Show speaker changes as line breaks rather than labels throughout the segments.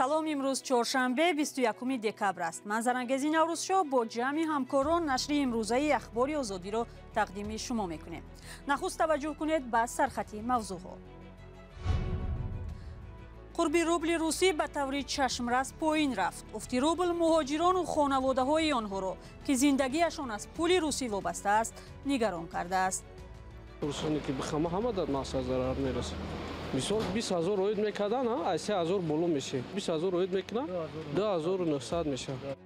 Салом, имрӯз чоршанбе, 21 декабр аст. Ман Зарангези Наврӯзшоҳ бо ҷамъи ҳамкорон нашри имрӯзаи Ахбори Озодиро тақдими шумо мекунем. Нахуст таваҷҷӯҳ кунед ба сархати мавзӯъҳо. Қурби рубли русӣ ба таври чашмрас поин рафт. Уфти рубл муҳоҷирону хонаводаҳои онҳоро, ки зиндагиашон аз пули русӣ вобаста аст, нигарон кардааст.
Русоне ки бихама, ҳама дар мақсад зарар мерасад. Мисол, 20 000 оид мекардан, аз 3000 боло меши. 20 000 оид мекунам, 2900 мешавад.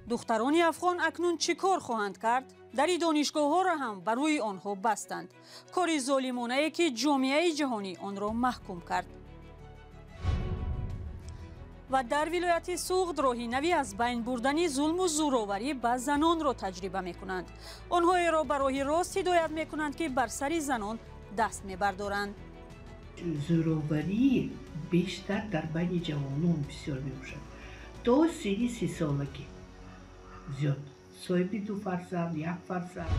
Духтарони афғон акнун чӣ кор хоҳанд кард? Дари донишгоҳҳоро ҳам ба рӯи онҳо бастанд. Кори золимонае, ки ҷомеаи ҷаҳонӣ онро маҳкум кард. Ва дар вилояти Суғд роҳи нави аз байн бурдани зулму зӯроварӣ ба занонро таҷриба мекунанд. Онҳоеро ба роҳи рост ҳидоят мекунанд, ки бар сари занон даст мебардоранд.
Зӯроварӣ бештар дар байни ҷавонон бисёр мебошад, то синни 30-солагӣ зиёд, соҳиби ду фарзанд, як фарзанд.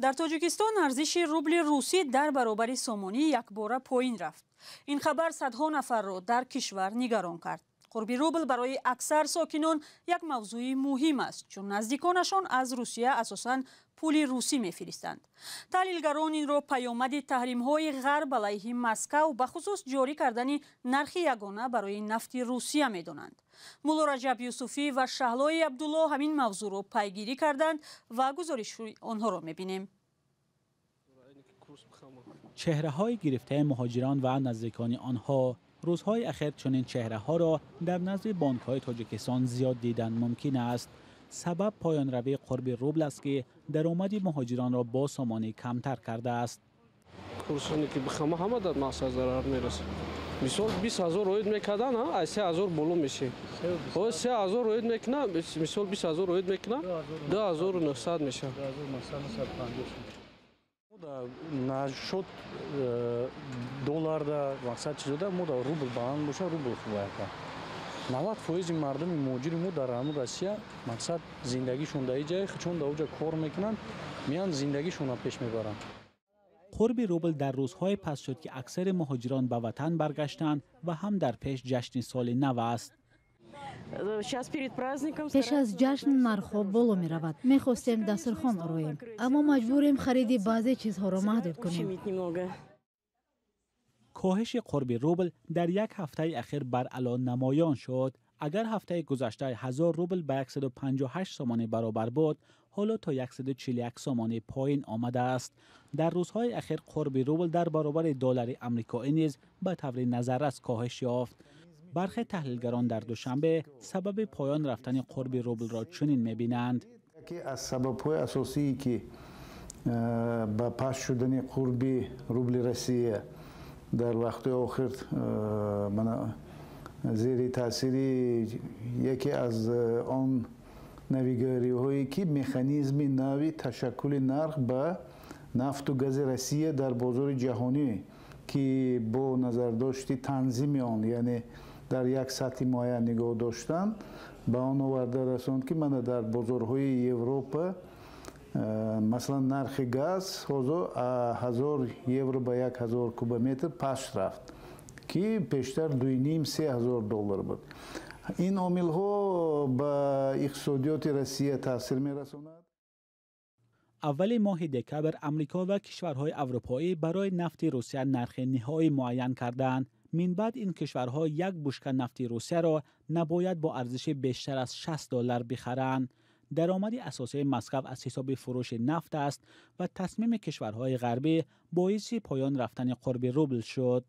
Дар Тоҷикистон арзиши рубли русӣ дар баробари сомонӣ якбора поин рафт. Ин хабар садҳо нафарро дар кишвар нигарон кард. Қурби рубл барои аксар сокинон як мавзӯи муҳим аст, чун наздиконашон аз Русия асосан пули русӣ мефиристанд. Таҳлилгарон инро паёмади таҳримҳои ғарб алайҳи Москав, бахусус ҷорӣ кардани нархи ягона барои нафти Русия медонанд. Мулло Раҷаб Юсуфӣ ва Шаҳлои Абдулло ҳамин мавзӯъро пайгирӣ карданд ва гузориши онҳоро мебинем.
Чеҳраҳои гирифтаи муҳоҷирон ва наздикони онҳо. Рӯзҳои ахир чунин чеҳраҳоро дар назди бонкҳои Тоҷикистон зиёд дидан мумкин аст. Сабаб поёнравии қурби рубл аст, ки даромади муҳоҷиронро бо сомонӣ камтар кардааст.
Курсоне ки бихама, ҳама дар мақсад зарар мерасад. Мисол, 20 000 оид мекардан, аз 3000 боло меши. 3000 оид мекунам, мисол, 20 000 оид мекунам, 2900 мешавад.
Нашуд долларда, мақсад чизода мо да рубл баланд боша, рубл хуб ака. 90% мардуми муҳоҷири мо дар ҳамун Россия, мақсад, зиндагишон дар иҷае, чун дар оҷа кор мекунанд, меянд, зиндагишонро пеш мебаранд.
Қурби рубл дар рӯзҳое паст шуд, ки аксари муҳоҷирон ба ватан баргаштанд ва ҳам дар пеш ҷашни соли нав аст.
Пеш аз ҷашн нархҳо боло меравад. Мехостем дастурхон ороем, аммо маҷбурем хариди баъзе чизҳоро маҳдуд кунем.
Коҳиши қурби рубл дар як ҳафтаи ахир баръало намоён шуд. Агар ҳафтаи гузашта 1000 рубл ба 158 сомонӣ баробар буд, ҳоло то 141 сомонӣ поин омадааст. Дар рӯзҳои ахир қурби рубл дар баробари доллари амрикоӣ низ ба таври назаррас коҳиш ёфт. Бархе таҳлилгарон дар Душанбе сабаби поён рафтани қурби рублро чунин мебинанд.
Яке аз сабабҳои асосие, ки ба паст шудани қурби рубли Россия дар вақтҳои охир, мана, зери таъсири яке аз он навигариҳое, ки механизми нави ташаккули нарх ба нафту гази Россия дар бозори ҷаҳонӣ, ки бо назардошти танзими он, яъне дар як сатҳи муайян нигоҳ доштан, ба он оварда расонд, ки мана дар бозорҳои Европа, масалан, нархи газ ҳозир 1000 евро ба 1000 кубометр паст рафт, ки пештар 2,5, 3000 доллар буд. Ин омилҳо ба иқтисодиёти Россия таъсир мерасонад.
Аввали моҳи декабр Амрико ва кишварҳои аврупоӣ барои нафти Русия нархи ниҳоӣ муайян карданд. Минбаъд ин кишварҳо як бушка нафти Русияро набояд бо арзиши бештар аз 60 доллар бихаранд. Даромади асосии Москав аз ҳисоби фурӯши нафт аст ва тасмими кишварҳои ғарбӣ боиси поён рафтани қурби рубл шуд.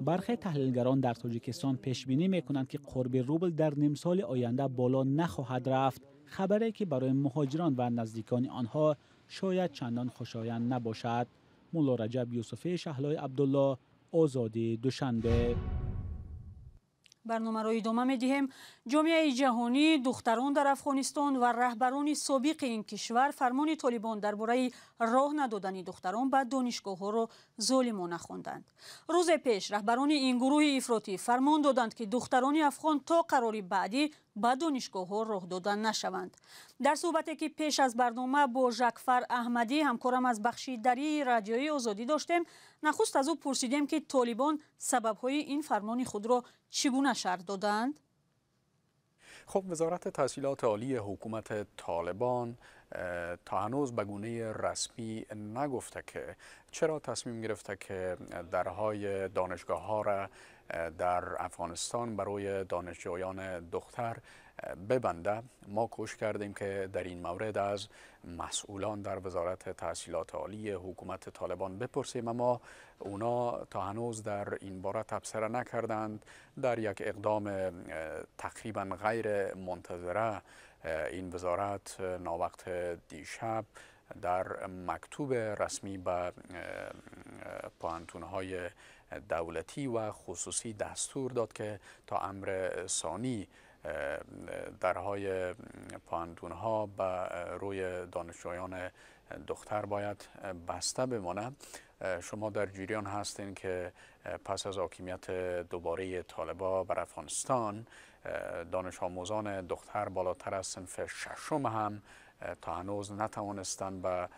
Бархе таҳлилгарон дар Тоҷикистон пешбинӣ мекунанд, ки қурби рубл дар нимсоли оянда боло нахоҳад рафт, хабаре ки барои муҳоҷирон ва наздикони онҳо шояд чандон хушоянд набошад. Мулло Раҷаб Юсуфӣ, Шаҳлои Абдулло, Озодӣ, Душанбе.
Барномаро идома медиҳем. Ҷомеаи ҷаҳонӣ, духтарон дар Афғонистон ва раҳбарони собиқи ин кишвар фармони Толибон дар бораи роҳ надодани духтарон ба донишгоҳҳоро золимона хонданд. Рӯзе пеш раҳбарони ин гурӯҳи ифротӣ фармон доданд, ки духтарони афғон то қарори баъдӣ ба донишгоҳҳо роҳ дода нашаванд. Дар суҳбате ки пеш аз барнома бо Жакфар Аҳмадӣ, ҳамкорам аз бахши дарии Радиои Озодӣ доштем, нахуст аз ӯ пурсидем, ки толибон сабабҳои ин фармони худро чӣ гуна шарҳ додаанд.
خب، وزارت تحصیلات عالی حکومت طالبان تا هنوز به گونه رسمی نگفته که چرا تصمیم گرفته که درهای دانشگاه ها را در افغانستان برای دانشجویان دختر ببنده. ما کوشش کردیم که در این مورد از مسئولان در وزارت تحصیلات عالی حکومت طالبان بپرسیم، اما اونا تا هنوز در این باره تبصره نکردند. در یک اقدام تقریبا غیر منتظره، این وزارت ناوقت دیشب در مکتوب رسمی به پوهنتونهای دولتی و خصوصی دستور داد که تا امر ثانی درهای پوهنتونها به روی دانشجویان دختر باید بسته بمانه. شما در جریان هستین که پس از حاکمیت دوباره طالبا بر افغانستان، دانش آموزان دختر بالاتر از صنف ششم هم تا هنوز نتوانستند به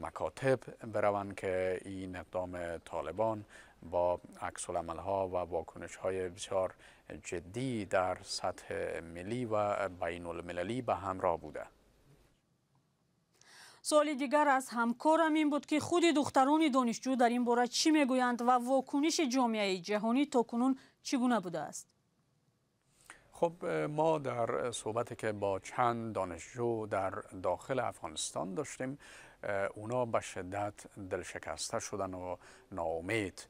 مکاتب بروند که این اقدام طالبان با عکس ها و واکنش های بسیار جدی در سطح ملی و بین المللی به همراه بوده.
سوالی دیگر از همکارم این بود که خود دختران دانشجو در این باره چی میگویند و واکنش جامعه جهانی تا کنون چگونه بوده است؟
خب، ما در صحبتی که با چند دانشجو در داخل افغانستان داشتیم، اونا به شدت دلشکسته شدن و ناامید.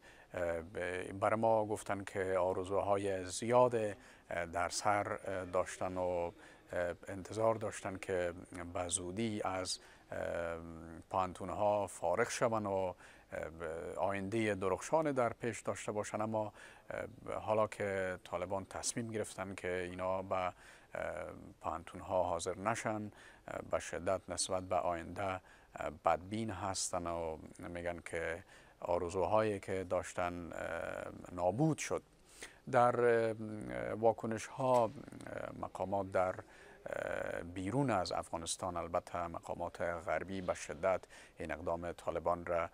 برای ما گفتن که آرزوهای زیاد در سر داشتن و انتظار داشتن که به زودی از پوهنتونها فارغ شوند و آینده درخشان در پیش داشته باشن، اما حالا که طالبان تصمیم گرفتن که اینا به پوهنتونها حاضر نشن، به شدت نسبت به آینده بدبین هستن و میگن که آرزوهایی که داشتن نابود شد. در واکنش ها مقامات در بیرون از افغانستان، البته مقامات غربی، به شدت این اقدام طالبان را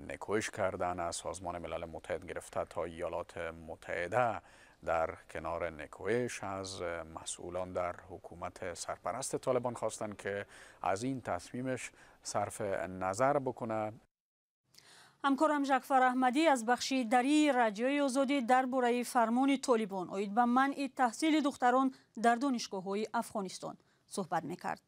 نکوهش کردن. از سازمان ملل متحد گرفته تا ایالات متحده در کنار نکوهش از مسئولان در حکومت سرپرست طالبان خواستند که از این تصمیمش صرف نظر بکنه.
Ҳамкорам Жакфар Аҳмадӣ аз бахши дарии Радиои Озодӣ дар бораи фармони толибон оид ба манъи таҳсили духтарон дар донишгоҳҳои Афғонистон суҳбат мекард.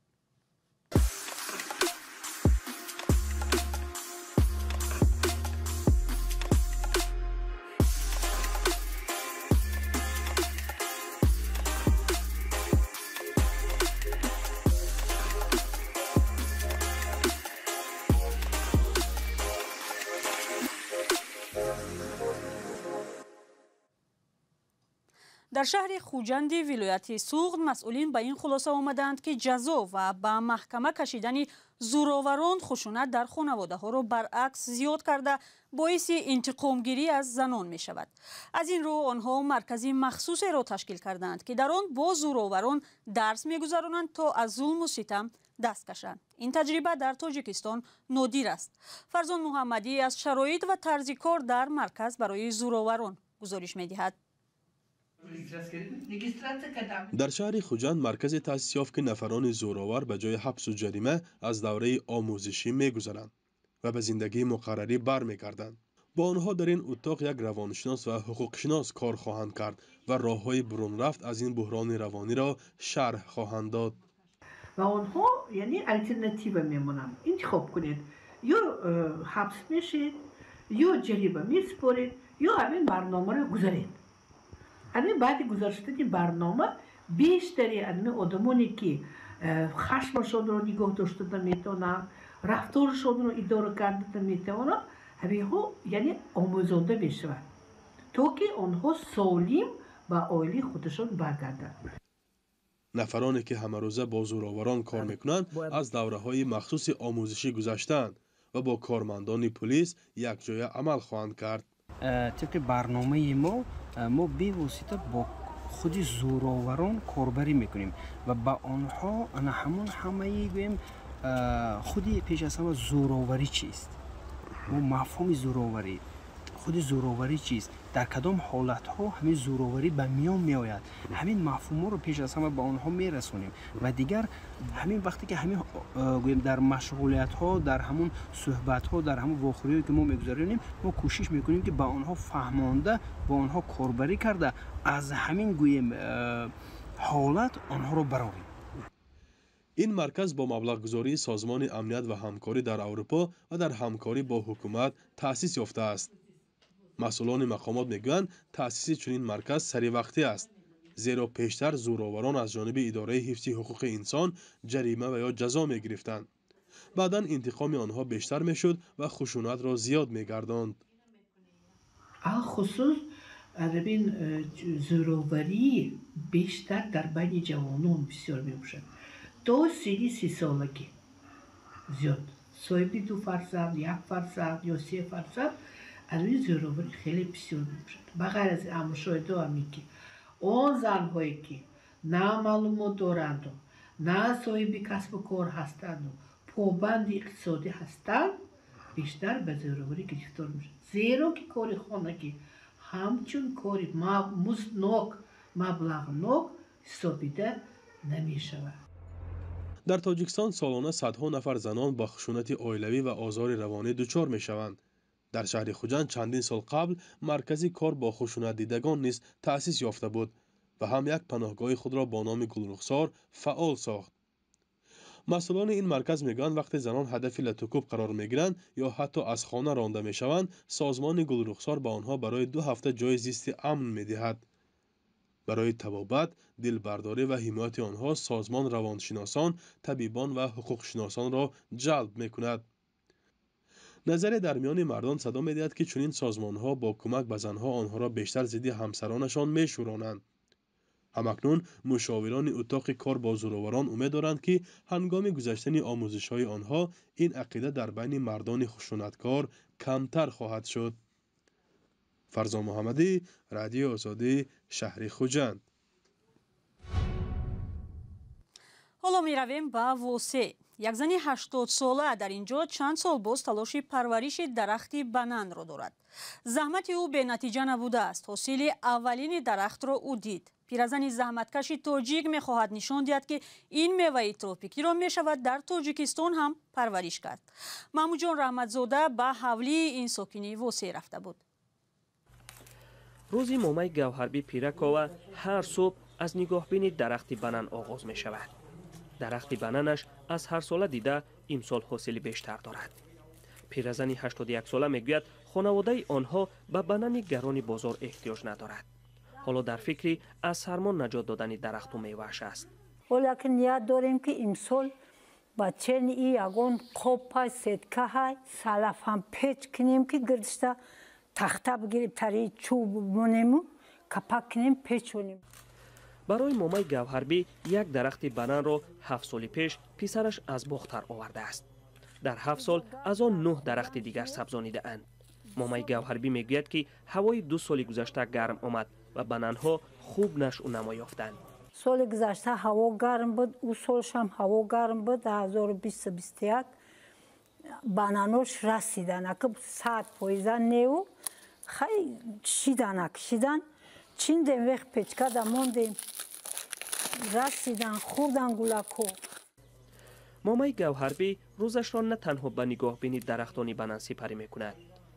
Дар шаҳри Хуҷанди вилояти Суғд масъулин ба ин хулоса омадаанд, ки ҷазо ва ба маҳкама кашидани зӯроварон хушунат дар хонаводаҳоро баръакс зиёд карда, боиси интиқомгирӣ аз занон мешавад. Аз ин рӯ онҳо маркази махсусеро ташкил кардаанд, ки дар он бо зӯроварон дарс мегузаронанд, то аз зулму ситам даст кашанд. Ин таҷриба дар Тоҷикистон нодир аст. Фарзон Муҳаммадӣ аз шароит ва тарзи кор дар марказ барои зӯроварон гузориш медиҳад.
Дар шаҳри Хуҷанд марказе таъсис ёфт, ки нафарони зӯровар ба ҷои ҳабсу ҷарима аз давраи омӯзишӣ мегузаранд ва ба зиндагии муқаррарӣ бармегарданд. Бо онҳо дар ин утоқ як равоншинос ва ҳуқуқшинос кор хоҳанд кард ва роҳҳои бурунрафт аз ин буҳрони равониро шарҳ хоҳанд дод.
Ва онҳо, яъне, алтернатива мемонанд: интихоб кунед, ё ҳабс мешед, ё ҷарима месупоред, ё ҳамин барномаро гузаред. Ҳамин баъди гузаштани барнома бештари ҳамин одамоне, ки хашмашонро нигоҳ дошта наметавонанд, рафторашонро идора карда наметавонанд, ҳаминҳо, яъне, омӯзонда мешавад, то ки онҳо солим ба оилаи худашон баргарданд.
Нафароне ки ҳамарӯза бо зӯроварон кор мекунанд, аз давраҳои махсуси омӯзишӣ гузаштаанд ва бо кормандони пулис якҷоя амал хоҳанд кард.
Тибқи барномаи мо, мо бевосита бо Худи зӯроварон корбарӣ мекунем ва ба онҳо ана ҳамон ҳамаи гӯем худи пеш аз ҳама зӯроварӣ чист, мо мафҳуми зӯроварӣ, худи зӯроварӣ чист, дар кадом ҳолатҳо ҳамин зӯроварӣ ба миён меояд, ҳамин мафҳумҳоро пеш аз ҳама ба онҳо мерасонем. Ва дигар ҳамин вақте ки ҳамин гӯем дар машғулиятҳо, дар ҳамун суҳбатҳо, дар ҳамун вохӯриҳое ки мо мегузаронем, мо кӯшиш мекунем ки ба онҳо фаҳмонда, ба онҳо корбарӣ карда аз ҳамин гӯем ҳолат онҳоро барорем.
Ин марказ бо маблағгузории Созмони амният ва ҳамкорӣ дар Аврупо ва дар ҳамкорӣ бо ҳукумат таъсис ёфтааст. Масъулони мақомот мегӯянд, таъсиси чунин марказ саривақтӣ аст, зеро пештар зӯроварон аз ҷониби идораи ҳифзи ҳуқуқи инсон ҷарима ва ё ҷазо мегирифтанд. Баъдан интиқоми онҳо бештар мешуд ва хушунатро зиёд мегардонд.
Алхусус ин зӯроварӣ бештар дар байни ҷавонон бисёр мебошад. То синни 30-солагӣ зиёд. Соҳиби 2 фарзанд, 1 фарзанд ё 3 фарзанд аз ин зӯроварӣ хеле бисёр мебошад. Ба ғайр аз ин мушоҳидаҳо ҳамин ки он занҳое ки на маълумот доранду, на соҳиби касбу кор ҳастанду, побанди иқтисодӣ ҳастанд, бештар ба зӯроварӣ гирифтор мешаванд. Зеро ки кори хонагӣ ҳамчун кори музднок, маблағнок ҳисобида намешавад.
Дар Тоҷикистон солона садҳо нафар занон ба хушунати оилавӣ ва озори равонӣ дучор мешаванд. Дар шаҳри Хуҷанд чандин сол қабл маркази кор бо хушунатдидагон низ таъсис ёфта буд ва ҳам як паноҳгоҳи худро бо номи Гулрухсор фаъол сохт. Масъулони ин марказ мегӯянд, вақте занон ҳадафи латукӯб қарор мегиранд ё ҳатто аз хона ронда мешаванд, созмони Гулрухсор ба онҳо барои 2 ҳафта ҷои зисти амн медиҳад. Барои табобат, дилбардорӣ ва ҳимояти онҳо созмон равоншиносон, табибон ва ҳуқуқшиносонро ҷалб мекунад. Назаре дар миёни мардон садо медиҳад, ки чунин созмонҳо бо кӯмак ба занҳо онҳоро бештар зидди ҳамсаронашон мешӯронанд. Ҳамакнун мушовирони утоқи кор бо зӯроварон умед доранд, ки ҳангоми гузаштани омӯзишҳои онҳо ин ақида дар байни мардони хушунаткор камтар хоҳад шуд. Фарзон Муҳаммадӣ, Радиои Озодӣ, шаҳри Хуҷанд.
Ҳоло меравем ба Восе. Як зани 80-сола дар инҷо чанд сол боз талоши парвариши дарахти бананро дорад. Заҳмати ӯ бенатиҷа набудааст. Ҳосили аввалини дарахтро ӯ дид. Пиразани заҳматкаши тоҷик мехоҳад нишон диҳад, ки ин меваи тропикиро мешавад дар Тоҷикистон ҳам парвариш кард. Маҳмудҷон Раҳматзода ба ҳавлии ин сокини Восе рафта буд.
Рӯзи момаи Гавҳарбӣ Пиракова ҳар субҳ аз нигоҳбини дарахти банан оғоз мешавад. Дарахти бананаш аз ҳарсола дида имсол ҳосили бештар дорад. Пиразани 81-сола мегӯяд, хонаводаи онҳо ба банани гарони бозор эҳтиёҷ надорад. Ҳоло дар фикри аз сармо наҷот додани дарахту мевааш аст.
Ҳоло ки ният дорем, ки имсол ба чени и ягон қопа, сеткаҳай, салафам печ кунем, ки гирдишта тахта бигирем, тари чӯб монему, капак кунем, печонем.
Барои момаи Гавҳарбӣ як дарахти бананро 7 соли пеш писараш аз Бохтар овардааст. Дар 7 сол аз он 9 дарахти дигар сабзонидаанд. Момаи Гавҳарбӣ мегӯяд, ки ҳавои 2 соли гузашта гарм омад ва бананҳо хуб нашъу намо ёфтанд.
Соли гузашта ҳаво гарм буд, ӯ солшам ҳаво гарм буд, 2020-21 бананош расидан, аки 100% неу, хай шидан, ак шидан. Чиндем вех печкада мондем, расидан, хӯрдан гулако.
Момаи Гавҳарбӣ рӯзашро на танҳо ба нигоҳбини дарахтони банан сипарӣ мекунад.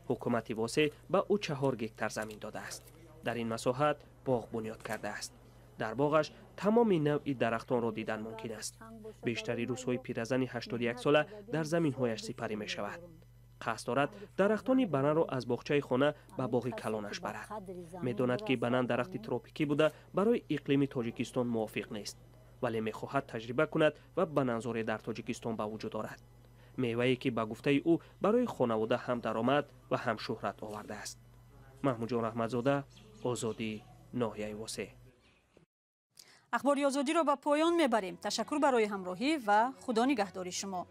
Ҳукумати Восе ба ӯ 4 гектар замин додааст. Дар ин масоҳат боғ бунёд кардааст. Дар боғаш тамоми навъи дарахтонро дидан мумкин аст. Бештари рӯзҳои пиразани 81-сола дар заминҳояш сипарӣ мешавад. Қасд дорад дарахтони бананро аз боғчаи хона ба боғи калонаш барад. Медонад, ки банан дарахти тропикӣ буда барои иқлими Тоҷикистон мувофиқ нест, вале мехоҳад таҷриба кунад ва бананзоре дар Тоҷикистон ба вуҷуд орад. Мевае ки ба гуфтаи ӯ барои хонавода ҳам даромад ва ҳам шӯҳрат овардааст. Маҳмудҷон Раҳматзода, Озодӣ, ноҳияи Восе.
Ахбори Озодиро ба поён мебарем. Ташаккур барои ҳамроҳӣ ва Худо нигаҳдори шумо.